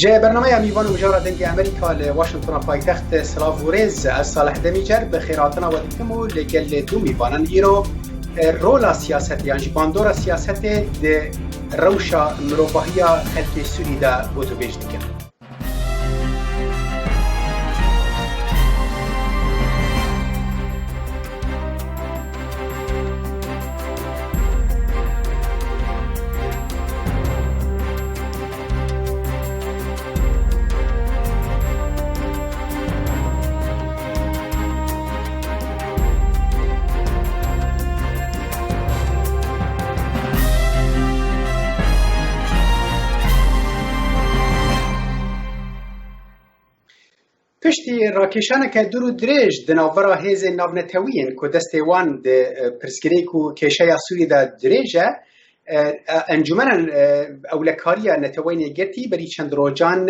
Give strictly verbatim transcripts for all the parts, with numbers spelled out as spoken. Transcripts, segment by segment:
Ji bernameya Mîvan û Mijara Dengê Amerîka li Washingtona paytext, silav û rêz. Ez Salih Demîcer bi xêrhatina we dikim û li gel du mîvanan îro, e, rola siyasetê yan jî bandora siyasetê di rewşa mirovahiya xelkê Sûrî de gotûbêj dikin. Piştî rakêşaneke dûr û dirêj di navbera hêzên navnetewî yên ku destê wan di, e, pirsgirêk û kêşeya Sûrî de dirêj e, e, e, Encûmena, e, Ewlekariya Neteweyên Yekgirtî berî çend rojan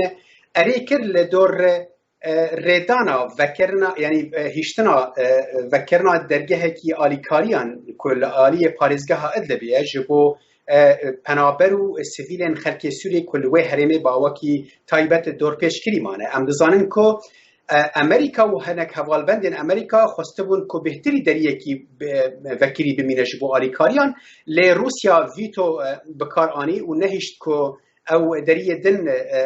erê kir li dor, e, rêdana vekirina, yanî, e, hiştina, e, vekirina dergehekî alîkariyan ku li aliyê parêzgeha Idlibê ye ji bo, e, penaber û sivîlên xelkê Sûriyê ku li wê herêmê bi awakî taybet dorpêçkirî mane. Em dizanin ku, e, Amerîka û hinek hevalbendên Amerîka xwestibûn ku bêhtirî deriyekî bi-, vekirî bimîne ji bo alîkariyan, lê Rûsya vîto, e, bi kar anî û nehişt ku ew deriyê din, e, e,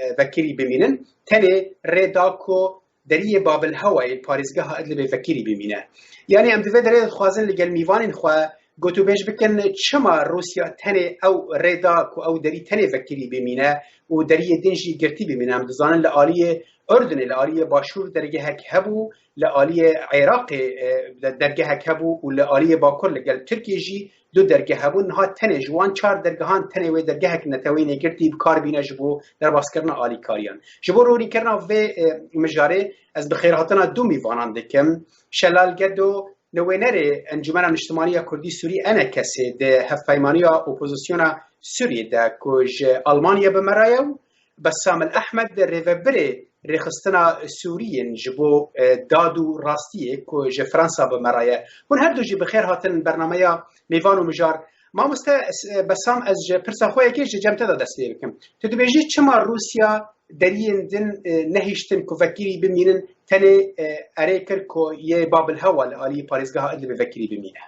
e, vekirî bimînin. Tenê rê da ku deriyê Babil Hewayê parêzgeha Idlibê vekirî bimîne. Yanî em di vê derê de dixwazin li gel mîvanên xwe gotûbêj bikin, çima Rûsya tenê ew rê da ku ew derî tenê vekirî bimîne û deriyê din jî girtî bimîne. Em dizanin li aliyê Urdunê, li aliyê Başûr dergehek hebû, li aliyê Iraqê, e, de-, dergehek hebû û li aliyê Bakur li gel Tirkiyê jî du dergeh hebûn. Niha tenê ji wan çar dergehan tenê wê dergehek Neteweyên Yekgirtî bi kar bîne ji bo derbaskirina alîkariyan. Ji bo ronîkirina vê, e, mijarê ez bi xêrhatina du mîvanan dikim. Şelal Gedo, nivînerê Encûmena Niştimanî ya Kurdî Sûrî, ENKSê, di hevpeymaniya opozisyona Sûriyê de ku ji Almanya bi me re ye û Bessam El Ehmed, rêvebirê rêxistina Sûriyên ji bo, e, dad û rastiyê ku ji Fransa bi me re ye. Hûn her du jî bi xêr hatin bernameya Mêvan û Mijar. Mamoste, e, Bessam, ez ji pirsa xwe yekê ji cem te de dest pê bikim. Tu dibêjî çima Rûsya deriyên din, e, nehiştin ku vekirî bimînin, tenê, e, erê kir ku yê Babil Hewa li alî parêzgeha Idlibê vekirî bimîne?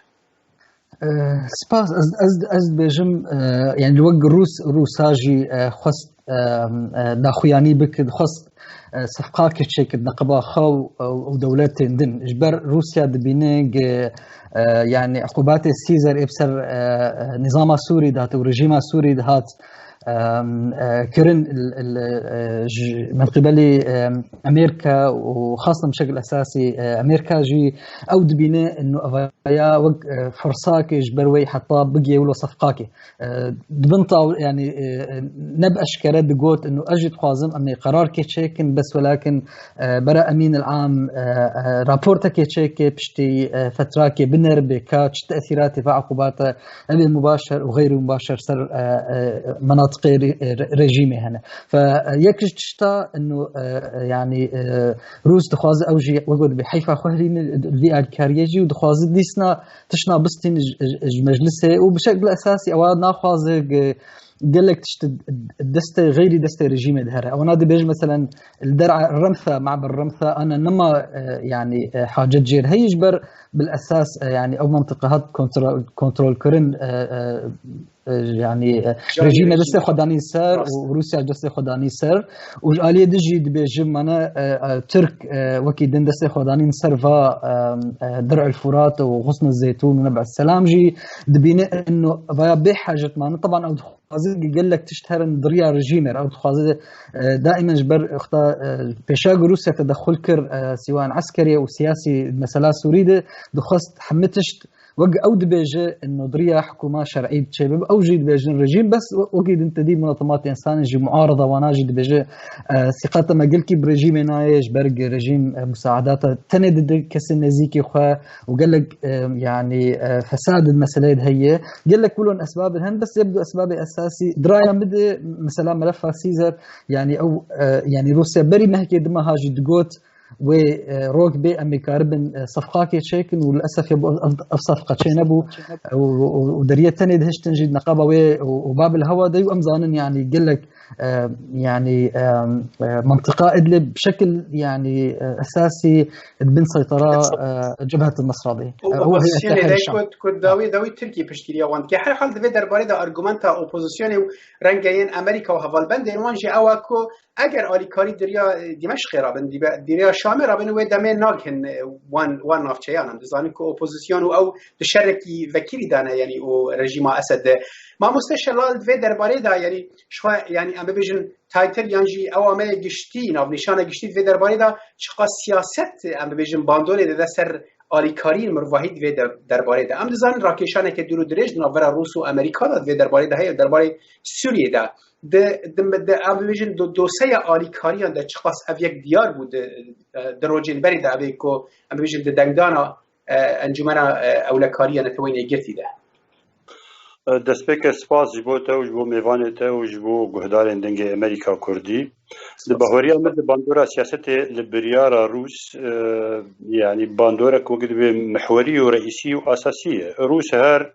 E, spas, ez, ez, ez dibêjim, e, yani wek Rûs, Rûsa jî, e, xwest, e, e, daxuyanî bikir, xwest, e, sefqakê çêkir neqeba xwe û, û dewletên din. Ji ber Rûsya dibîne ge, e, yani uqubatê Sîzer ê bi ser, e, e, nizama Sûrî de hat û rejîma Sûrî de hat, em, e, kirin il, il, e, ji, min qibelî, em, Amerîka û xastan bi şekil esasî, e, Amerîka jî ew dibîne inu evaya wek, e, firsakê ji ber wê heta bigê wilo sefqakê. E, di bin taw-, yani, e, ne bi eşkere digot inu ez jî dixwazim em ê qerarkê çêkin, bes welakin, e, bera Emîn el Am, e, e, raportekê çêke piştî, e, fetrakê bineribe ka çi tesîratê ve uqubata ebe mubaşer û xeyrî mubaşer ser, e, e, menatiqê re-, e, re-, rejîmê hene. Fe, e, yek ji tişta inu, e, e, yani, e, Rûs dixwaze ew jî wek dibê heyfa xwe herîne vî alîkariyê jî û dixwaze dîsna tişna bistîn ji, ji, ji meclisê û bi şekil esasî ewa naxwaze ge-, gelek tişt destê, xeyrî destê rejîmê dihere. Ewana dibêje, meselen, li der'a Remsa, ma'ber Remsa, ana nema, e, yani, e, hacet jêr heyî ji ber bil esas, e, yani, ew mentiqe hat kontrol, kontrol kirin, e, e, e, yani, e, Canî rejîmê rejîmê. Destê xwe danî ser û Rûsya destê xwe danî ser. Û ji aliyê din jî dibêjim, mane, e, e, Tirk, e, wekî din destê xwe danîn ser va, e, e, Dir'il Furat û Xusn Zeytûn û Neb'es Selam jî dibîne ino vaya bê hacet mane. Teban ew dixwaze gelek tişt herin di riya rejîmê re. Ew dixwaze, e, daîmen ji ber xta, e, pêşa ku Rûsya tedexul kir, e, sîwan eskerî û siyasî mesela Sûrî de dixwest hemî tişt wek ew dibêje, ino di riya hikûma şer'î çêbibe, ew jî dibêjin rejîm, bes we-, wekî din te dî munazimatê însanê jî, muarada wana jî dibêje, e, sîqata me gelkî bi rejîmê nayê, ji ber ku rejîm, e, musaadata tenê dide kesê nezîkî xwe û gelek, e, yanî, e, fesad di meseleyê de heye. Gelek kulon esbabên hen, bes yek du esbabê esasî, di raya min de, mesela melefa Sîzer, yanî ew, e, yanî Rûsya berî mehkê di meha jî digot, wê, e, rok bê em ê karibin, e, sefqakê çêkin û li esefê ev, ev, ev sefqa çê nebû, e, û, û, û deriye tenê dihiştin jî neqaba wê û, û Babil Hewa de û em zanin, yanî gelek, e, yanî, e, e, mintiqa Idlib bi şekil, yanî, e, esasî di bin seytera, e, Cebhet Mesradî. Û E, û heye opozisyonê de Şam. ku, ku dawî, dawî Tirkî piştgiriya wan dike. Her hal di vê derbarê de argumenta opozisyonê û rengeyên Amerîka û hevalbendên wan jî ew e ku eger alîkarî di riya, e, Dîmeşqê re bin, dîbe-, di riya Şamê re bin, wê demê naghin, e, wan, wan navçeyan. Em dizanin ku opozîsyon û ew di şerekî vekirî de ne, yanî û rejîma Esed de. Mamoste Şelal, di vê derbarê de, yanî, ji xwe, yanî, em bibêjin, title yan jî ew ameye giştî, navnîşana giştî di vê derbarê de çiqas siyaset, em bibêjin, bandorê dide ser alîkariyên mirovahî di vê der-, derbarê de. Em dizanin rakêşaneke dûr û dirêj di navbera Rûs û Amerîka de di vê derbarê de heye, derbarê Sûriyê de. Di, di, di, em bibêjin do-, doseya alîkariyan de çiqas ev yek diyar bû di, e, di rojên berê de, ev ê ku em bibêjin di dengdana, e, Encûmena, e, Ewlekariya Neteweyên Yekgirtî de. Destpêke spas ji bo te û ji bo mêvanê te û ji bo guhdarên Dengê Amerîka Kurdî. Di bahweriya min de bandora siyasetê li biryara Rûs, e, yanî bandorek wek divê mihwerî û reîsî û asasî ye. Rûs her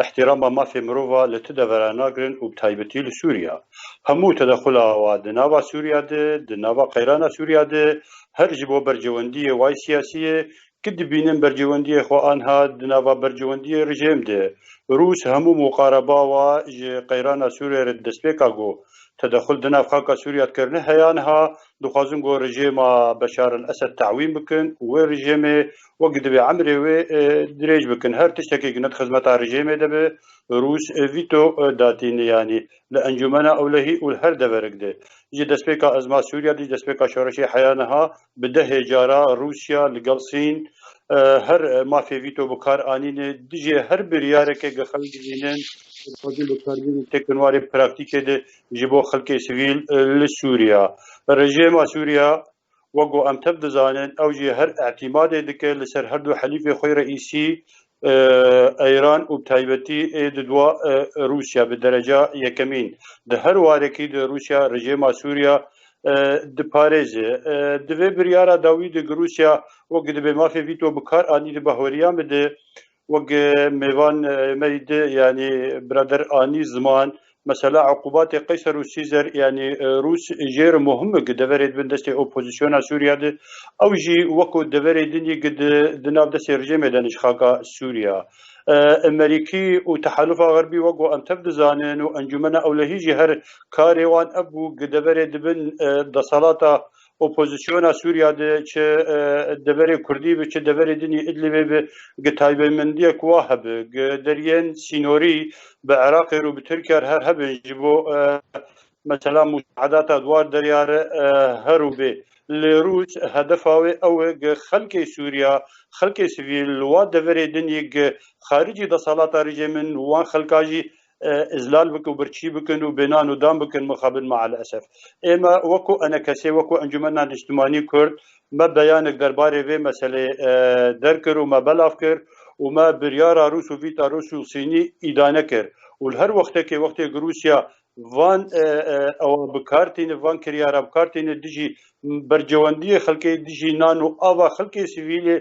ihtirama mafê mirova li tu devera nagrin û bi taybetî li Sûriya. Hemû tedexula wa di nava Sûriya de, di nava qeyrana Sûriya de, her ji bo berjewendiyê way siyasî ye, ki dibînin berjewendiyê xwe anha di nava berjewendiyê rejîm de. Rûs hemû muqareba wa ji qeyrana Sûriyê re destpêka ku tedexul di nav xaka Sûriya dikirine, heya niha dixwazin ku rejîma Beşar el Esed tawîn bikin û wê rejîmê wek divê emrê wê, e, dirêj bikin. Her tiştekê ku ne di xizmeta rejîmê de be, Rûs, e, vîto, e, datîne, yanî li Encûmena Ewlehî û li her deverek de. Ji destpêka ezma Sûriya de, ji destpêka şoreşê heya niha, bi dehê cara Rûsya li gel Sîn, e, her, e, mafê vîto bi kar anîne, dijî her biryareke ge xelk dibînin, dixwazin bi karbînin têkin warê praktîkê de ji bo xelkê sivîl, e, li Sûriya. Rejîma Sûriya, wek ku em tev dizanin, ew jî her îtîmadê dike li ser her du helîfê xwe reîsî, e, Îran û bi taybetî ê di dua, e, Rûsya bi dereca yekemîn. Di her warekî de Rûsya rejîma Sûriya, e, diparêze. E, di vê biryara dawî de Rûsya wek dibe mafê vîto bi kar anî di bahweriya min de, wek, e, mêvan, e, me dî, yanî birader anî ziman, mesela uqubatê Qeyser û Sîzer, yanî, e, Rûs jêr muhim e, ki deverê dibin destê opozisyona Sûriya de, ew jî weko deverê din yê ki di, di nav destê rejîmê de ne ji xaka Sûriya. E, Emerîkî û Tehalufa Xerbî weko em tev dizanin û Encûmena Ewlehî jî her karê wan ev bû, ki deverê dibin, e, desalata opozisyona Sûriya de çi, e, deverê Kurdî bi, çi deverê din yê Idlibê bi, gi taybemendiyek wa hebe, gi deriyên sînorî bi Iraqê û bi Tirkiye her hebin ji bo, e, mesela musaedata di war deriya re, e, her û bê. Lê Rûs hedefa wê ew e gi xelkê Sûriya, xelkê sivîl li wa deverê din yê gi xaricî desalata rejîm in wan xelka jî e, izlal bikin û birçî bikin û bênan û dan bikin mixabin, mealesef. Ê me wekû enekesê, wekû Encûmena Niştimanî Kurd, me beyanek derbarê vê meselê, e, derkir û me belav kir û me biryara Rûs û vîta Rûs û Sînî îdane kir. Û li her wextekê, wextê ku Rûsya van, e, e, ewa bi kar tîne, van kiryara bi kar tîne dijî berjewendiyê xelkê, dijî nan û ava xelkê sivîlê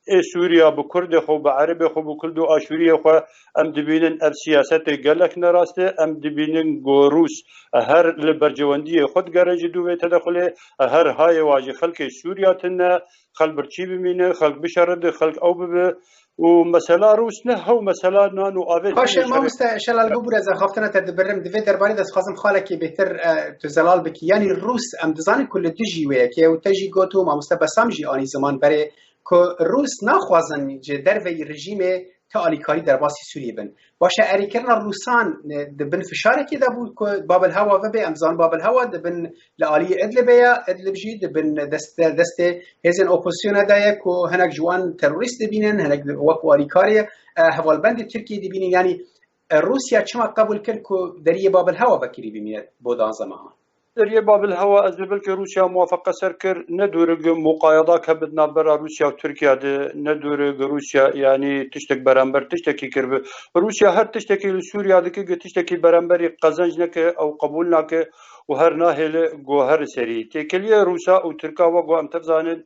ê Sûriya bi Kurdê xwe, bi Erebê xwe, bi Kurd û Aşûriyê xwe, em dibînin ev siyasetê gelek nerast e. Em dibînin ku Rûs her li berjewendiyê xwe digere ji dû vê tedexulê, her hayê wa ji xelkê Sûriya tune, xelk birçî bimîne, xelk bişeridin, xelk ew bibe. Û mesela Rûs ne hew mesela nan û avê Baş e, tune şerê. Mamoste Şelal, bibûre ez axaftina te dibirim. Di vê derbarê de ez dixwazim xalekê bêhtir, e, tu zelal bikî. Yanî Rûs, em dizanin ku li dijî wê yekê û te jî got û mamoste Besam jî anî ziman berê ku Rûs naxwazin ji derveyî rejîmê ti alîkarî derbasî Sûriyê bin. Baş e, erêkirina Rûsan, e, di bin fişarekê de bû ku Babil Hewa vebe. Em dizanin Babil Hewa di bin li aliyê Idlibê ye. Idlib jî di bin dest-, destê hêzên opozisyonê de ye ku hinek ji wan terorîst dibînin, hinek wek alîkarê, e, hevalbendê Tirkiyê dibînin. Yanî, e, Rûsya çima qebûl kir ku deriyê Babil Hewa vekirî bimîne bo danzdeh mehan? Deriyê Babil Hewa, ez dibêjim belkî Rûsya muwafeqe ser kir, ne dûr e ku muqayedak hebe di navbera Rûsya û Tirkiye de, ne dûr e ku Rûsya, yanî tiştek beramber tiştekî kiribe. Rûsya her tiştekî li Sûriya dike, ku tiştekî beramberî qezenc neke, ew qebûl nake û her nahêle guhere serî. Têkiliyê Rûsa û Tirka, wek ku em tev zanin,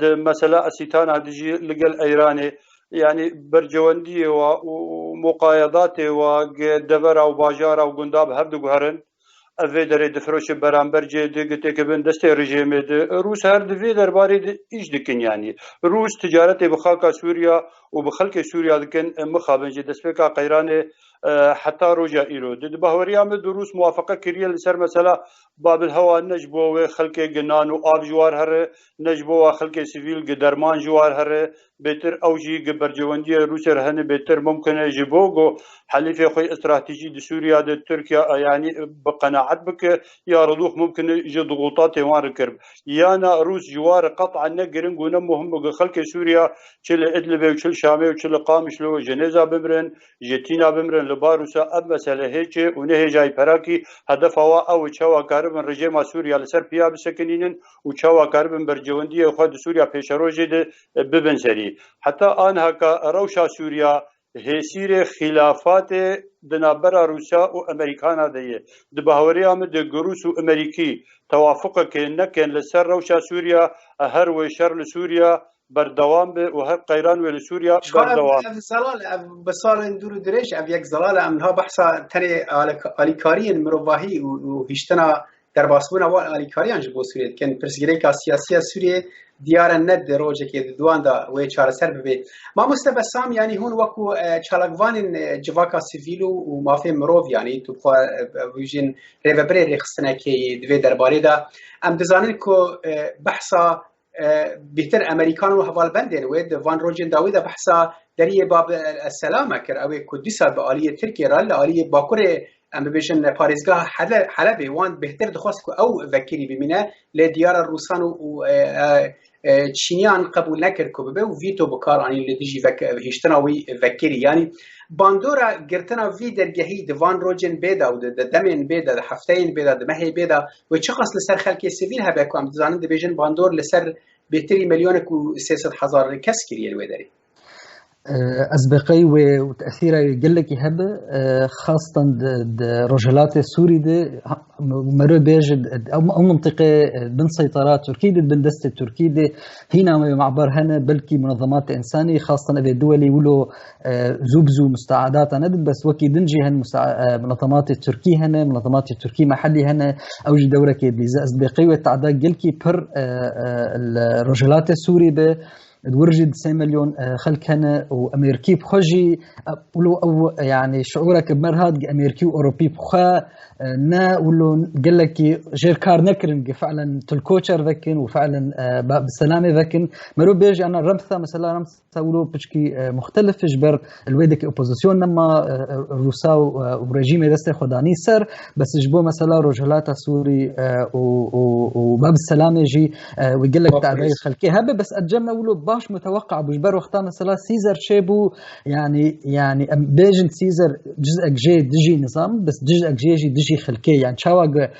di mesela Esîtana de jî li gel Eyranê, yanî bercewendiyê wa û muqayedatê wa ge devera û bajara û gunda bi hev diguherin. Ev vê derê difiroşe beramber cê di gitêke bin destê rejêmê di. Rûs her di vê derbarê de îş dikin yanî. Rûs ticaretê bi xaka Sûriya û bi xelkê Sûriya dikin, mixabin jî destpêka qeyranê, e, heta roja îro. Di, di bahweriya min du Rûs muwafeqe kiriye li ser mesela Babil Hewa ne ji bo wê xelkê gi nan û av ji war here, ne ji bo wa xelkê sivîl gi derman ji war here, bêtir ew jî gi bercewendiyê Rûsê re hene bêtir mumkin e ji bo ku helîfê xwe stratejî di Sûriya de Tirkiye, e, yanî bi qenaet bike, ya Rûs mumkin e ji dixûtatê wan re kirib. Yana Rûs ji war re qet'a ne giring û ne muhim bû ku xelkê Sûriya çi li Idlibê û çi li Şamê û çi li Qamişlo û Jenêza bimrin, ji tîna bimrin li bar Rûsa ev mesele hêç e û ne hêjayî perakî hedefa wa ew e çawa karibin rejêma Sûriya li ser piya bisekinînin û çawa karibin bercewendiyê xwe di Sûriya pêşerojê de bibin serî. Heta anhaka rewşa Sûriya hêsîrê xîlafatê di navbera Rûsa û Amerîkana de ye. Di bahweriya min de gi Rûs û Amerîkî tewafuqekê nekin li ser rewşa Sûriya, her wê şer li Sûriya berdewam be û her qeyran wê li Sûriya Ji xwe ev, berdewam. Ev zelal, ev bi salên dûr û dirêj, ev yek zelal e. Em niha behsa tenê alek-, alîkariyên mirovahî û, û hiştina derbasbûna wan alîkariyan ji bo Sûriyê dikin. Pirsgirêka siyasî ya Sûriyê diyar e ne di rojekê di duan de wê çareser bibe. Mamoste Besam, yanî hûn wekû, e, çalakvanên, e, civaka sivîl û, û mafê mirov, yanî tu bi xwe, e, e, bijîn rêvebirê rêxistinekê yî di vê derbarê de. Em dizanin ku, e, behsa e, bêhtir Amerîkan û hevalbendên wê di van rojên dawî de behsa deriyê Bab el Selam e kir. Ew ê ku dîsa bi aliyê Tirkiyê re li aliyê Bakurê, em bibêjin, parêzgeha Hele-, Helebê, wan bêhtir dixwest ku ew vekirî bimîne, lê diyara Rûsan û, û, e, e, e, Çîniyan qebûl nekir ku bibe û vîto bi kar anîn li dijî vek-, hiştina wî vekirî. Yanî bandora girtina vî dergehî di van rojên bê de û di, di demên bê de, di hefteyên bê de, di mehê bê de, wê çiqas li ser xelkê sivîl hebe ku em dizanin dibêjin bandor li ser bêhtirî milyonek û sê sed hezar kes kiriye li wê derê. Ez bi qey wê û tesîra wê gelekî hebe, xastan di, di Rojhilatê Sûrî de, ha, mero bêje, ew, ew mintiqe bin seytara Tirkî de, bin destê Tirkî de, hîna me mabar hene, belkî munezematê însanî, xastan evê duwelî wilo, e, zû bi zû musteadata nedin, bes wekî din jî hene musta-, e, munezematê Tirkî hene, munezematê Tirkî mehellî hene, ew jî dewrekê dîze. Ez dibê qey wê teada gelkî pir, e, e, li Rojhilatê Sûrî be, di wir jî di sê milyon, e, xelk hene û Amerîkî bi xwe jî, e, wilo ew, e, yanî şiûreke bi me re hat, Amerîkî û Ewropî bi xwe, e, ne wilo gelekî jêr kar nekirin, ki fiilen tu li koçer vekin û fiilen, e, ba-, bi selamê vekin. Mero bêje, ana Remsa, mesela Remsa Sa wilo piçkî, e, muxtelif ji ber li wê dikê opozîsyon nema, e, e, Rûsa û, e, û rejîmê destê xwe danî ser, bes ji bo mesela Rojhilata Sûrî, e, û, û, û Bab Selamê jî, e, wê gelek Bab tadayê Rêz. Xelkê hebe, bes encam ne wilo baş muteweqa bû. Ji ber wexta mesela Sîzer çêbû, yanî, yanî em bêjin Sîzer cizek jê dijî nizam, bes cizek jê jî dijî xelkê. Yanî çawa ge-,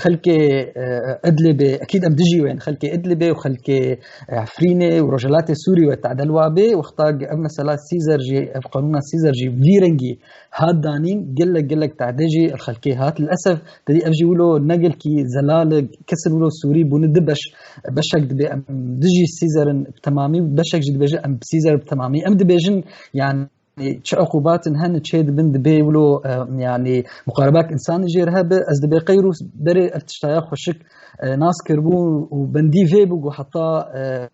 xelkê, e, Idlibê, ekîd em dijî wên, xelkê Idlibê û xelkê, e, Efrînê û Rojhilatê Sûrî wê tadel wa bê, wexta ev mesela Sîzer jî, ev qanûna Sîzer jî vî rengî hat danîn, gelek, gelek tade jî xelkê hat. Lilesef, te dî ev jî wilo ne gelkî zelal e, kesên wilo Sûrî bûne di beş, beşek dibê em dijî Sîzer in bi temamî, beşek jî dibêje em bi Sîzer bi temamî. Em dibêjin, yanî, çi uqubatin hene çê dibin, dibê wilo, e, yanî, muqarebak însanî jê re hebe, ez dibê qey Rûs berê ev tiştaya xweşik, e, nas kiribû û bendî vê bû ku heta, e,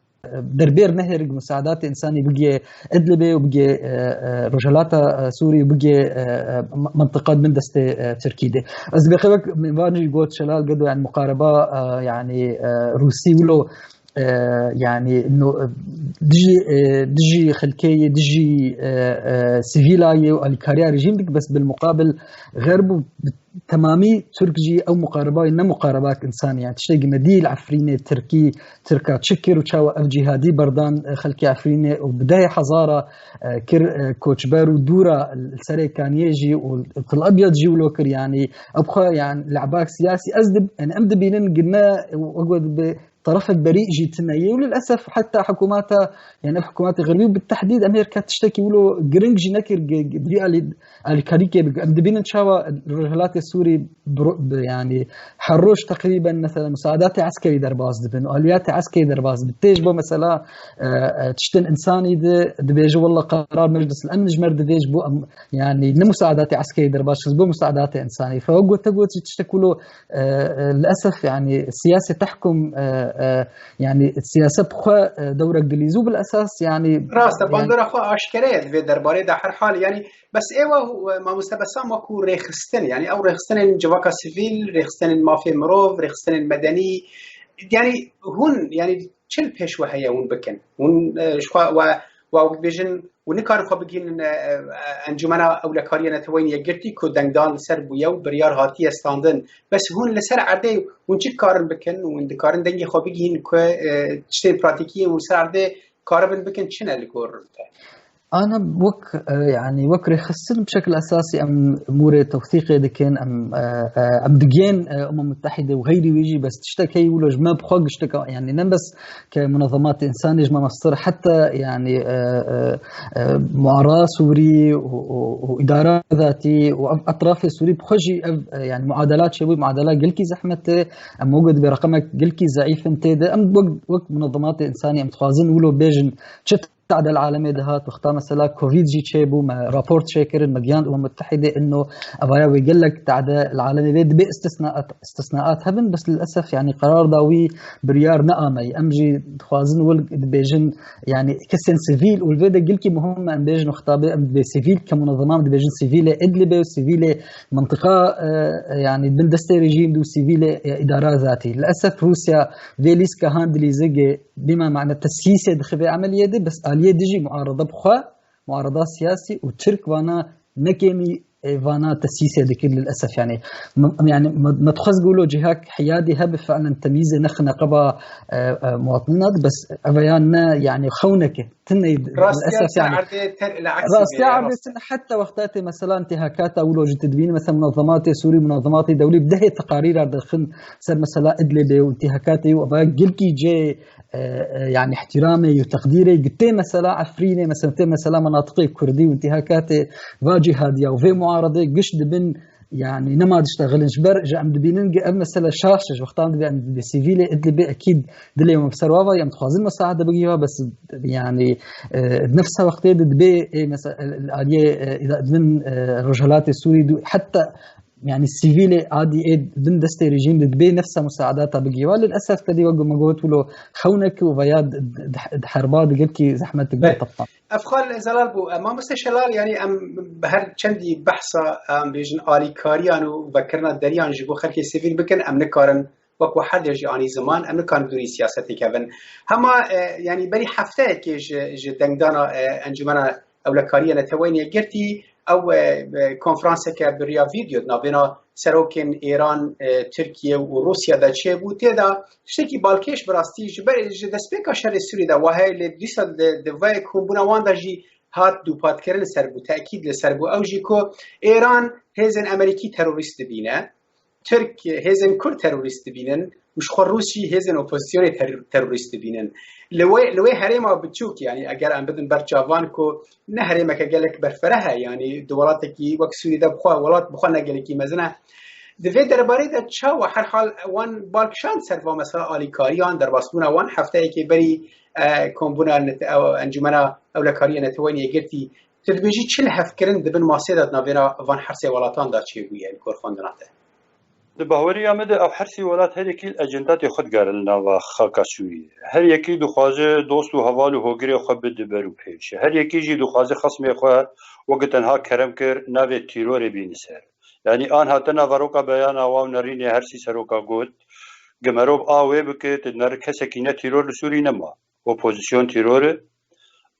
derbêr nehêrik musaedatê însanî bigê Idlibê û bigê, e, e, Rojhelata, e, Sûrî û bigê, e, e, m-, mintiqa bin destê, e, Tirkî de. Ez dibê qey wek mêvan jî got Şelal Gedo, yanî muqareba, e, yanî, e, Rûsî wilo e, yanî, no, dijî, e, dijî xelkê yê, dijî, e, e, sivîla yê û alîkariya rejîm dik, bes bil muqabil Xerb û bi temamî Tirk jî ew muqarebayê ne muqarebak însanî. Yanî tiştekî me dî li Efrînê Tirkî, Tirka çi kir û çawa ev cîhadî berdan, e, xelkê Efrînê û bi dehê hezara, e, kir, e, koçber û dûra li Serê Kaniyê jî û Til Ebyad jî wilo kir. Yanî ew bi xwe, yanî le'bak siyasî ez dib-, yanî em dibînin gine, wek we dibe terefek berî jî tune ye. Û lilesef heta hikûmeta, yani ev hikûmetê xerbî û bi tehdîd em hêr ket tiştekî wilo giring jî nekir gi-, gi-, bi vî alî-, alîkarîkê bik. Em dibînin çawa Rojhilatê Sûrî bro-, bi-, yani her roj teqrîben mesela musaedatê eskerî derbas dibin, aliyatê eskerî derbas dibin. Têj bo mesela, e, e, tiştên insanî di, dibêje walla qerar Meclis el-Emn ji me re divêj bo em, yani ne musaedatê eskerî derbas, bo musaedatê insanî. Fe wek gote got jî tiştek wilo e, e, للأسف يعني السياسة تحكم، e, e, yani siyase bi xwe, e, dewrek dilîzû bil esas yani. Rast e, yani bandora xwe aşkere ye di vê derbarê de her hal. Yani bes êwa, e, mamoste Besam wekû rêxistin, yani ew rêxistinên civaka sivîl, rêxistinên mafê mirov, rêxistinên medenî, yani hûn, yani çi li pêş we heye hûn bikin? Hûn, e, ji xwe we, we wek dibêjin, û nikarin xwe bigihînin, e, e, Encûmena Ewlekariyê Neteweyên Yekgirtî ku dengdan li ser bûye û biryar hatiye standin. Bes hûn li ser erdê hûn çi dikarin bikin? Hûn dikarin dengê xwe bigihîn ku, e, tiştên pratîkî hûn li ser erdê karibin bikin çi ne li gor te? Ana wek, e, yani wek rêxistin bi şekil esasî em mûrê tewsîqê dikin, em, e, e, em digên, e, Umem Mutehîde û xeyrî wî jî, bes tiştek heye wilo ji me bi xwe giştek, yani ne bes ke munezematê însanî ji me mestir heta yani, e, e, e, muara Sûrî û, û, û îdara zatî û ev etrafê Sûrî bi xwe jî ev, e, yani muadela çêbû, muadela gelkî zehmet e. Em wek dibê reqemek gelkî zeîf in tê de. Em wek, wek munezematê însanî em dixwazin wilo bêjin çi tade li alemê dihat, wexta mesela Covid jî çêbû, me raport çêkirin, me giyand Umem Mutehîde, ino evaya wê gelek tade li alemê vê dibê istisnaat, istisnaat hebin, bes lilesef yani qerar da wî biryar neameyî. Em jî dixwazin wil dibêjin yani kesên sivîl û li vê de gelkî muhim me em bêjin wexta bê em dibê sivîl ke munezema em dibêjin sivîlê Idlibê û sivîlê mintiqa, e, e, yani bin destê rejîm de û sivîlê, e, îdara zatî. Lilesef Rûsya vê lîskehan dilîzigê bîma mane tesîsê dixe vê emeliyê de, bes aliyê dijî muarada bi xwe, muarada siyasî û Tirk vana nekêmî, e, vana tesîsê dikir lilesef yani. M-, yani me, me dixwest golo cihak hiyadî hebe fiilen temyîzê nexine qeba, e, e, muwatinîna de, bes eve ya ne yani xewneke. Tine Rast lilesef yani. Rastiya erdê tine heta wexta tê mesela intihakata wilo jî tu dibînî mesela munazematê Sûrî, munazematê dewlî bi dehê teqarîra dixin ser mesela Idlibê û intihakatê û eva gelkî cê, e, e, yani ihtiramê û teqdîrê gitê mesela Efrînê, mesela tê mesela menatiqê Kurdî û intihakatê va cihadiya û vê muaredê giş dibin, yani nema diştexilin ji ber ji em dibînin ki ev mesele şaş e, ji wextan dibê em dibê sivîlê Idlibê ekîd dilê me bi ser wa va, em dixwazin mesaade bigî wa, bes yani, e, nefsa wextê de dibê, e, mesela, e, aliyê, e, îda-, din, e, Rojhelatê Sûrî du-, heta yani sivîlê adî ê bin destê rejîm de dibê nefsa musaadata bigî wa. Lilesef tedî wek me got wilo xewnek û veya d-, d-, d-, herba digir ki zehmet digir Be. teptan. Ev xal Zelal bû. E, Mamoste Şelal, yani em her çendî behsa, em bêjin alîkariyan û vekirina deriyan ji bo xelkê sivîl bikin, em nikarin wek we her der jî anî ziman, em nikarin dûrî siyasetê kevin. Hema, e, yani berî hefteyekê ji, ji dengdana, e, Encûmena Ewlekariyê Neteweyên Yekgirtî, ew, e, e, konferanseke bi riya vîdeo di navbêna serokên Êran, e, Tirkiye û Rûsya de çêbû. Tê de tiştekî balkêş bi rastî ji ber, ji destpêka şerê Sûrî de wa heye, lê dîsa di, di vê kombûna wan de jî hat dûpatkirin li ser bû, tekîd li ser bû. Ew jî ku Êran hêzên Amerîkî terorîst dibîne, Tirk hêzên Kurd terorîst dibînin û ji xwe Rûs jî hêzên opozisyonê ter-, terorîst dibînin. Li wê, li wê herêma biçûk, yani eger em bidin ber çavan ku ne herêmeke gelek berfereh e, yani di welatekî wek Sûrî de bixwe, welat bixwe ne gelekî mezin e. Di vê derbarê de çawa herhal wan bal kişand ser va mesela alîkariyan, derbasbûna wan hefteyekê berî, e, kombûna net-, ew, Encûmena Ewlekariyê Neteweyên Yekgirtî, tu dibêjî çi lihevkirin di bin masê de di navbêna van hersê welatan de çêbûye li gor xwendina te? Di bahweriya min de ew hersî welat her yekî li ecendadê xwe digere li nava xaka Sûriyê. Her yekî dixwaze dost û heval û hogirê xwe bide ber û pêş. Her yekî jî dixwaze xesmê xwe weke tenha kerem kir navê tîrorê bîne ser. Yanî an hate naveroka beyana wa û nerînê hersî seroka got, gi merov a wê bike, tu nere kesekî ne tîror li Sûrî nema. Opozîsyon tîror e,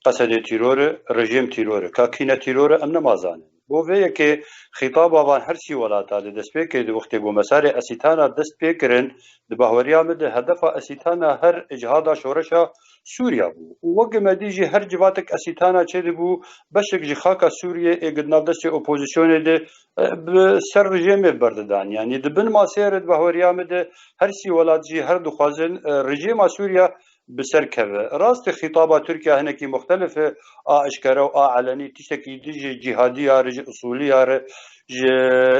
Esedê tîror e, rejîm tîror e. Ka kî ne tîror e, em nema zanin. Bo vê yekê xîtaba van her sî welata di destpêkê di wextê ku mesarê Esîtana dest pê kirin, di bahweriya min de hedefa Esîtana her cihada şoreşa Sûriya bû. Û weke me dî jî her civatek Esîtana çêdibû, beşek ji xaka Sûriyê ê di nav destê opozîsyonê de, e, bi ser rejêmê berdidan. Yanî di bin masê re di bahweriya min de her sî welat jî her dixwazin, e, rejêma Sûriya bi ser keve. Rast e, xîtaba Tirkiye hinekî muxtelif e, a eşkere û a elenî, tiştekî dijî cîhadiya re, ji usulîya re, ji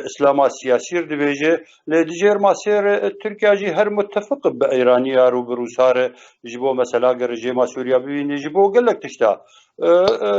îslama siyasî re dibêje. Lê di jêr masê re, e, Tirkiye jî her mutefiq bi Îraniya re û bi Rûsa re ji bo mesela ge rejêma Sûriya bibîne, ji bo gelek tişta. E, e,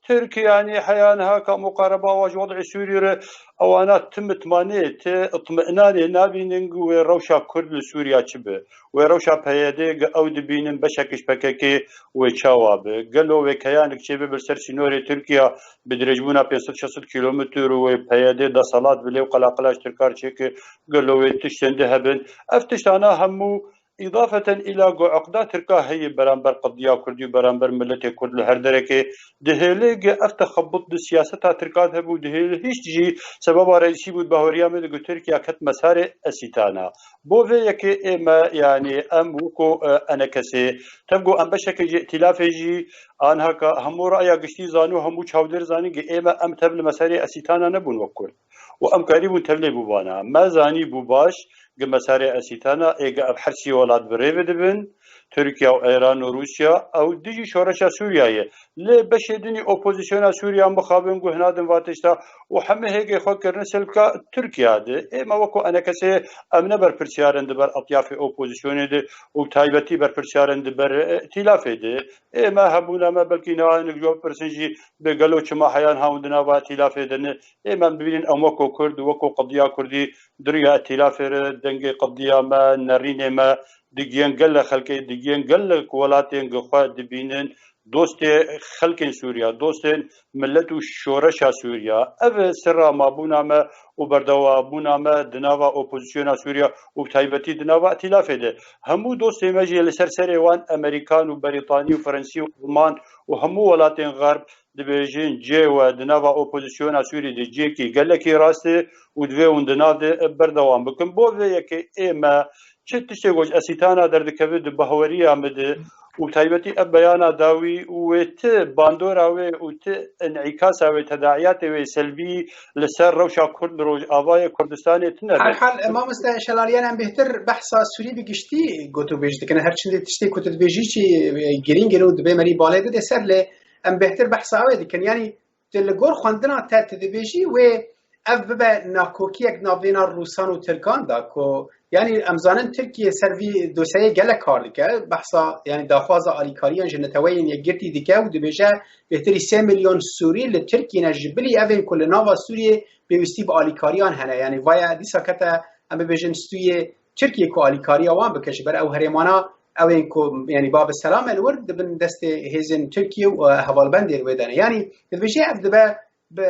Tirk, yanî heya niha ka muqareba wa ji wed'ê Sûrî re, ewana ti mitmanê, ti itminanê nabînin ku wê rewşa Kurd li Sûriya çi be. Wê rewşa P Y D ge ew dibînin beşek ji P K K wê çawa be. Gelo wê keyanek çêbe bir ser sînorê Tirkiya bi dirêjbûna pênc sed şeş sed kîlometr û wê P Y D deselat bi lê û qelaqela ji Tirkar çêke, gelo wê tiştên di hebin. Ev tiştana hemû îdafeten îla ku eqda Tirka heye beramber qediya Kurdî û beramber miletê Kurd li her derekê dihêle, ge ev texebut di siyaseta Tirkan hebû, dihêle hîç jî sebeba reîsî bû, di bahweriya me de ku Tirkiya ket mesarê Esîtana. Bo vê yekê ê me, yanî em weko, e, enekesê, tev ku em beşekê ji îtîlafê jî, anha ka hemû raya giştî zano, hemû çawdêr zanîn ku ê me em tev li mesarê Esîtana nebûn wek Kurd. Û em karîbûn tevlê bû bana. Me zanî bû baş, gi mesarê Esîtana, ê gi ev her sî welat bi rê ve dibin, Tirkiye û Îran û Rûsya, ew dijî şoreşa Sûriya ye. Lê beşê dinî opozîsyona Sûriya mixabin, guh nadin va tişta û hemî hêgê xwe kirine silka Tirkiya de. Ê me weko enekesê em ne berpirsiyar in di ber etyafê opozîsyonê de û taybetî berpirsiyar in di ber, e, îtîlafê de. Ê me hebûna me belkî niha hinek ji we bipirsin jî, bê gelo çima heyan hawin di nava îtîlafê de ne? Ê me em dibînin em weko Kurd, weko qediya Kurdî di riya îtîlafê re dengê qediya me, nerînê me digiyên gelek xelkê, digiyên gelek welatên gi xwe dibînin dostê xelkên Sûriya, dostên milet û şoreşa Sûriya. Ev e sirra mabûna me û berdewamabûna me di nava opozîsyona Sûriya û bi taybetî di nava îtîlafê de. Hemû dostê me jî li ser serê wan Amerîkan û Berîtanî û Frensî û Alman û hemû welatên Xerb dibêjin cihê we di nava opozîsyona Sûrî de cihekî gelekî rast e û divê hûn di nav de berdewam bikin. Bo vê yekê ê me çi tiştê ku ji Esîtana derdikeve di bahweriya min de û bi taybetî ev beyana dawî û wê ti bandora wê û ti înîkasa wê, tedaiyatê wê selvî li ser rewşa Kurd li Rojavayê Kurdistanê tune be. Herhal, e, mamoste Şelaliyan, em bêhtir behsa Sûrî bi giştî gotûbêj dikin. Her çendê tiştê ku tu dibêjî jî, e, girîng in û dibê merî balê bide ser, lê em bêhtir behsa ew ê dikin. Yanî tu li gor xwendina te, tu dibêjî wê ev bibe nakokiyek navbêna Rûsan û Tirkan de ku, yanî em zanin Tirkiye ser vî dosyeyê gelek kar dike. Behsa, yanî daxwaza alîkariyan ji Neteweyên Yekgirtî dike û dibêje bêhtirî sê milyon Sûrî li Tirkiyê ne, ji bilî evên ku li nava Sûriyê pêwîstî bi alîkariyan hene. Yanî vaya dîsa kete, em bibêjin, stûyê Tirkiye ku alîkariya wan bike, ji ber ew herêmana ew ên ku, yanî, Bab Selam e li wir, di bin destê hêzên Tirkiye û, e, hevalbendên wê de ne. Yanî, dibêje ev dibe bi,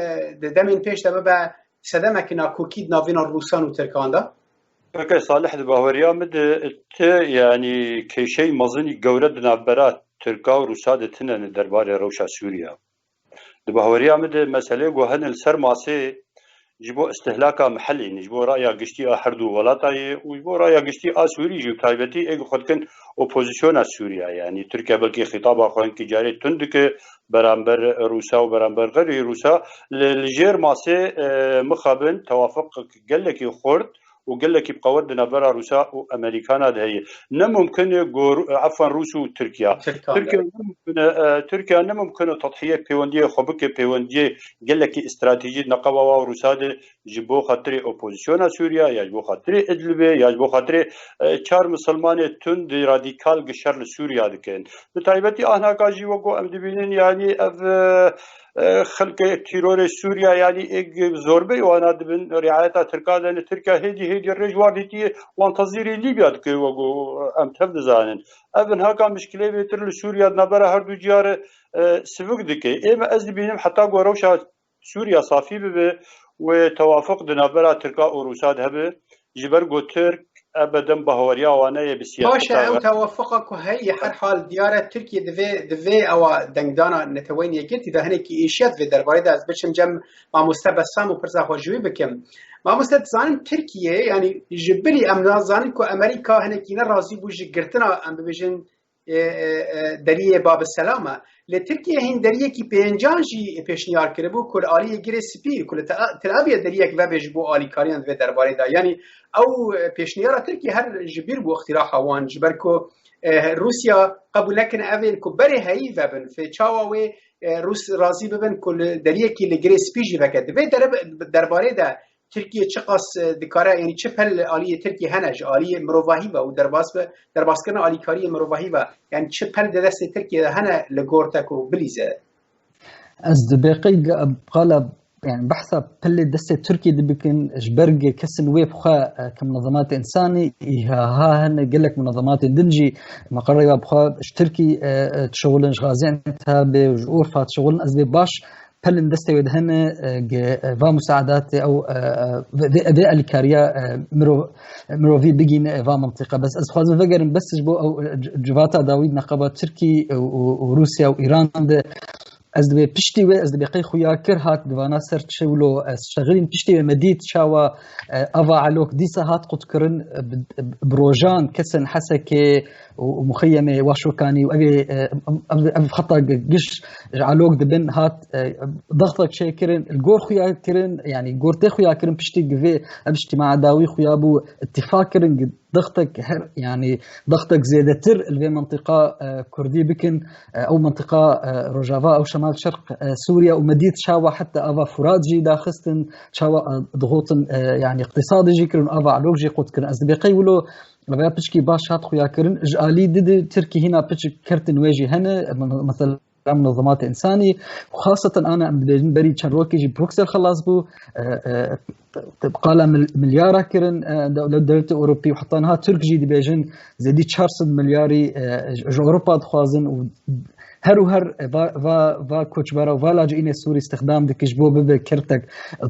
di demên pêş de bibe sedemeke nakokî di navîna Rûsan û Tirkan de. Peke Salih, di bahweriya min de ti, yanî, kêşeyî mezinî gewre di navbera Tirka û Rûsa de tine ne derbarê rewşa Sûriya. Di bahweriya min de meselê ku hene li ser masê ji bo istihlaka mihilî, ji bo raya giştî a her du welata ye û ji bo raya giştî a Sûrî jî, bi taybetî ê ku xwe dikin opozisyona Sûriya, yanî Tirkiye belkî xîtaba xwe hinkî carê tund dike beramber Rûsa û beramber xeyrî Rûsa, li, li jêr masê, e, mixabin tewafiq gelekî xurt û gelekî bi qewet di navbera Rûsa û Amerîkana de heye. Ne mumkin e ku Rû-, efwen Rûs û Tirkiya. Tirkan, Tirkiye evet. Ne mumkin e, e, Tirkiye ne mumkin e tedhiyê pêwendiyê xwe bike, pêwendiyê gelekî stratejî di neqeba wa û Rûsa de ji bo xatirê opozisyona Sûriya ya ji bo xatirê Idlibê ya ji bo xatirê, e, çar misilmanê tund radîkal gi şer li Sûriya dikin. Bi taybetî ahnaka jî wek ku em dibînin, yanî ev, e, e, xelkê tîrorê Sûriya, yanî êk zorbeyê wana dibin, riayeta Tirkan de ne. Tirkiya hêdî hêdî rê ji wan dîtiyê, wan tezîrî Lîbya dike, wek ku em tev dizanin. Ev niha ka mişkilê bêtir li Sûriya di navbera her du ciya re, e, sivik dike. Ê me ez dibînim heta ku rewşa Sûriya safî bibe, wê tewafiq di navbera Tirka û Rûsa de hebe, ji ber ku Tirk ebeden bahweriya wan e bi siyaseta. Baş e, ew tewafuqa ku heye, her hal diyar e, Tirkiye divê, divê ewa dengdana Neteweyên Yekgirtî de hinekî êşiya di vê derbarê de. Ez biçim cem mamoste Bessam û pirsa xwe ji wî bikim. Mamoste, dizanin Tirkiye, yanî ji bilî em nazanin ku Amerîka hinekî ne razî bû ji girtina, em bibêjin, e, e, e, deriyê Bab-i Selam e. Lê Tirkiye hîn deriyekî pêncan jî pêşniyar kiribû ku li aliyê Girê Spî, ku li Tel, Tel Avivê deriyek vebe ji bo alîkariyan di vê derbarê de. Yanî ew, e, pêşniyara Tirkiye her ji bîr bû, îxtiraha wan, ji ber ku, e, Rûsya qebûl nekirine ev ên ku berê heyî vebin. Fê çawa wê, e, Rûs razî bibin ku li deriyekî li Girê Spî jî veke? Di vê derb-, derbarê de Tirkiye çiqas, e, dikare, yanî çi pel li aliyê Tirkiye hene ji aliyê mirovahî ve û derbas ve, derbaskirina alîkariyê mirovahî ve, yanî çi pel di destê Tirkiye de hene li gor te ku bilîze? Ez dibê qey qala, yani behsa pelê destê Tirkiye dibikin, ji ber gi kesin wê bi xwe, e, ke munezematê însanî, î ha, ha hene gelek munezematên din jî meqerê ve bi xwe ji Tirkî, e, e, dişixulin, ji Gaziantepê û ji Urfa dişixulin, ez dibê baş pelin destê wê de hene, e, ge, e, va musaedatê ew, e, e, vê, vê, vê alîkariya, e, miro-, mirovî bigîne, e, va mintîqa. Bes ez dixwazim vegerim, bes ji bo ew, e, c-, civata dawî neqeba Tirkî, e, û, û Rûsya û Îran de, ez dibê piştî wê, ez dibê qey xuya kir hat divana ser çi wilo, e, şexilîn piştî wê me dît çawa, e, ava alok dîsa hat qutkirin, e, bi, bi rojan kesên Hesekê, û, û muxeyemê Waşokanî û evê, e, ev, ev xeta gi-, giş ji alok dibin hat, e, dextek çêkirin, li gor xuya kirin, yanî gor tê xuya kirin, piştî gi vê ev îctîmaa dawî xuya bû, îtîfaq kirin, gi dextek her, yanî dextek zêdetir li vê mintîqa, e, kurdî bikin, e, ew mintîqa, e, rojava, ew şemal şerq, e, Sûriye û me dît çawa heta ava Furat jî daxistin, çawa, e, digotin, e, yanî îqtîsadê jî kirin, ava alok jî qut kirin. Ez dibê qey wilo Rêya piçkî baş hat xuyakirin. Ji alî di di Tirkî hîna piçik kertin wê jî hene, me-, mesela munezematê însanî. Xaseten ana em dibêjin berî çend rokê jî Bruksel xelas bû. E, e, qala mil-, milyara kirin, e, dew-, dewletê Ewropî û heta niha Tirk jî dibêjin zêdî çar sed milyarî, e, ji Ewropa dixwazin û her û her, e, va, va, va koçbera û va lacînê Sûrî îstixdam dike ji bo bibe kertek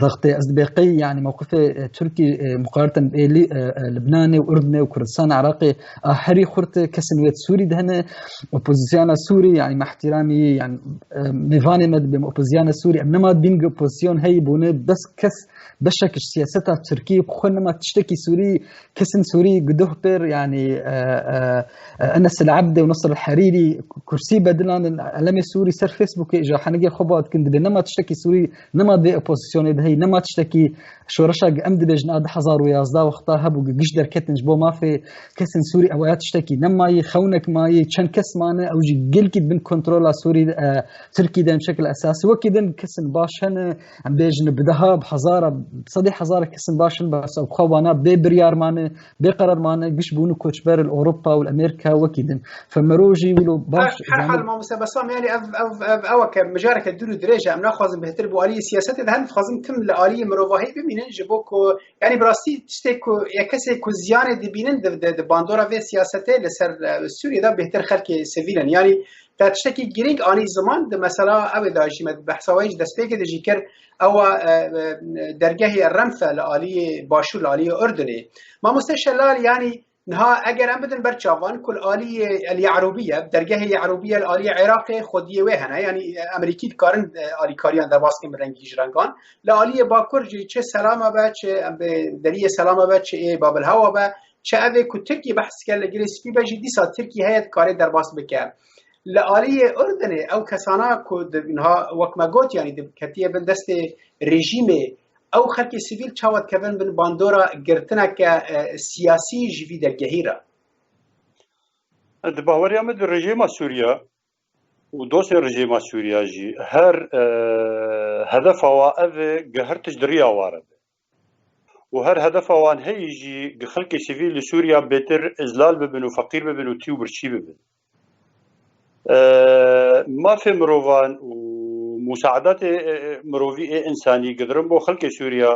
zextê. Ez dibê qey, yanî mewqifê, e, Tirkî, e, muqareten ê Lî-, e, e, Libnanê û Urdunê û Kurdistan Iraqê a herî xurt e, kesên wê di Sûrî de hene. Opozisyona Sûrî, yanî me ihtiramî, yanî, e, mêvanê me dibê me opozisyona Sûrî, em nema dibîn ku opozisyon heyî bûne, bes kes beşek ji siyaseta Tirkî bi xwe nema tiştekî Sûrî, kesên Sûrî gudoh pêr, yanî, e, e, e, Enes el Ebdê û Nasr el Herîrî kursî bedilan elemê Sûrî ser Facebookê îja henegê xwe ba dikin, dibê nema tiştekî Sûrî, nema divê opozisyonê de heyî, nema tiştekî şoreşa em dibêjin a du hezar û yazdeh wexta hebû, giş derketin ji bo mafê kesên Sûrî, ewaya tiştekî nemayî, xewnek mayî, çend kes mane, ew jî gelkî bin kontrola Sûrî, e, Tirkî de em şekil esasî. Wekî din kesên baş hene, em bêjin bi deha, bi hezara, bi sedê hezara kesên baş hene, bes ew xwe wana bê biryar mane, bê qerar mane, giş bûne koçber li Ewropa û li Amerîka wekî din. Fe mero jî wilo baş Her, her hal, mamoste Besam, yani ev, ev, ev, ew ke mijareke dûr û dirêj e, em naxwazin bêhtir bo aliyê siyasetê de, hem dixwazin tim li aliyê mirovahî bimînin, ji bo ku, yani bi rastî tiştê ku ya kesê ku ziyanê dibînin di, di, di bandora vê siyasetê li ser, e, Sûriyê de bêhtir xelkê sivîl in. Yani te tiştekî girîng anî ziman di mesela ew ê de jî me behsa wê ji destpêkê de jî kir, ewa, e, e, dergehê Renfe li aliyê Başûr, li aliyê Urdunê. Mamoste Şelal, yani niha eger em bidin ber çavan ku li aliyê El Yarubiye, dergehê Yarubiye li aliyê Iraqê xwediyê wê hene, yani, e, Amerîkî dikarin, e, alîkariyan derbas kin bi rengî ji rengan. Li aliyê Bakur jî çi Selama be, çi em bi deriyê Selama be, çi ê Babilhewa be, çi ev ê ku Tirkî behs dike li Girê Spî be jî dîsa Tirkî heye dikare derbas bike. Li aliyê Urdunê ew kesana ku di, niha wek me got, yanî di, ketiye bin destê rejîmê, ew xelkê sivîl çawa dikevin bin bandora girtineke, e, siyasî ji vî dergehî re? Di baweriya min di rejîma Sûriye û dostên rejîma Sûriye jî her, e, hedefa wa ev e, gi her tişt di riya wa re be. Û her hedefa wan heyî jî gi xelkê sivîl li Sûriya bêtir izlal bibin û feqîr bibin û tî û birçî bibin. E, mafê mirovan û musaedatê, e, e, mirovî ê însanî gidirin bo xelkê Sûriya.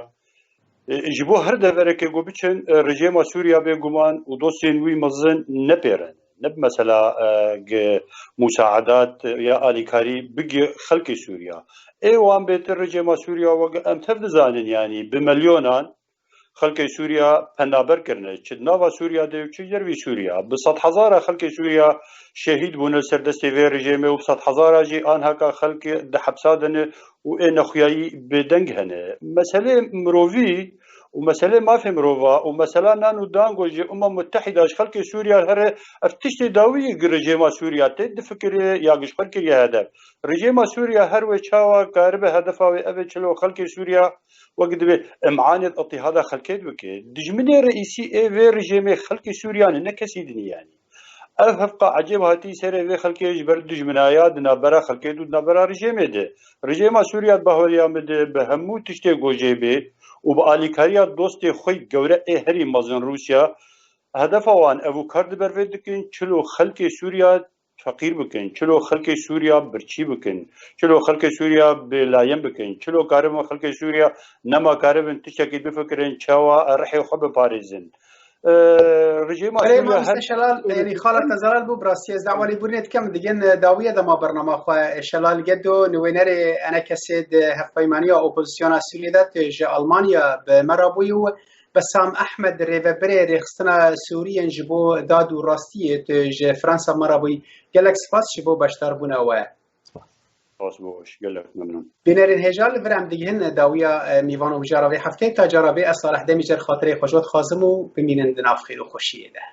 E, ji bo her deverekê ku biçin, e, rejêma Sûriya bêguman û dostên wî mezin nepêrin. Ne bi mesela, e, gi musaedat, e, ya alîkarî bigi xelkê Sûriya. Ê wan bêtir rejêma Sûriya wek em tev dizanin, yanî bi milyonan xelkê Sûriya penaber kirine, çi di nava Sûriya de û çi dervî Sûriya. Bi sedhezara xelkê Sûriya şehîd bûne ser destê vê rejêmê û bi sedhezara jî anheka xelkê di hepsa de ne û ê nexuyayî bêdeng hene. Meselê mirovî û meselê mafê mirova û mesela nan û dango ji Umem Mutehîda ji xelkê Sûriya here ev tiştê dawî ye gi rejêma Sûriya tê difikirê ya gi ji xwe kiriye hedef. Rejêma Sûriya her wê çawa karibe hedefa wê ev ê çilo xelkê Sûriya wek divê îmanê îtîhada xelkê bike. Dijminê reîsî ê vê rejêmê xelkê Sûriya ne, ne kesî dinî yanî. Ev hevqa ecêb hatî serê vê xelkê ji ber dijminaya di navbera xelkê û di navbera rejêmê de. Rejêma Sûriya di bahweriya min de bi hemû tiştê gojê bê û bi alîkariya dostê xwe gewre ê herî mezin Rûsya, hedefa wan ev û kar di ber vê dikin, çilo xelkê Sûriya feqîr bikin, çilo xelkê Sûriya birçî bikin, çilo xelkê Sûriya bêlayen bikin, çilo karibin xelkê Sûriya nema karibin tiştekî bifikirin, çawa rihê xwe biparêzin. Ee, rejêma Erê Sûriya mamoste her Şelal, yanî xala te zelal bû, bi rastî ez dawa lêbûrînê dikim, digin dawiye dema bernama xwe. Şelal Gedo, nivênerê enekesê di hevpeymaniya opozisyona Sûriyê de, tu ji Almanya bi me re bûyî û Besam Ehmed, rêvebirê rêxistina Sûriyên ji bo dad û rastiyê, tu ji Fransa me re bûyî. Gelek spas ji bo beşdarbûna we. Spas bo, gelek memnûn. Bînerên hêja, li vir em digihin dawiya, e, mîvan û mijara vê hefteyê. Ta cara bê, ez Salih Demîcer xatirê xwe ji we dixwazim û bimînin di nav xêr û xweşiyê de.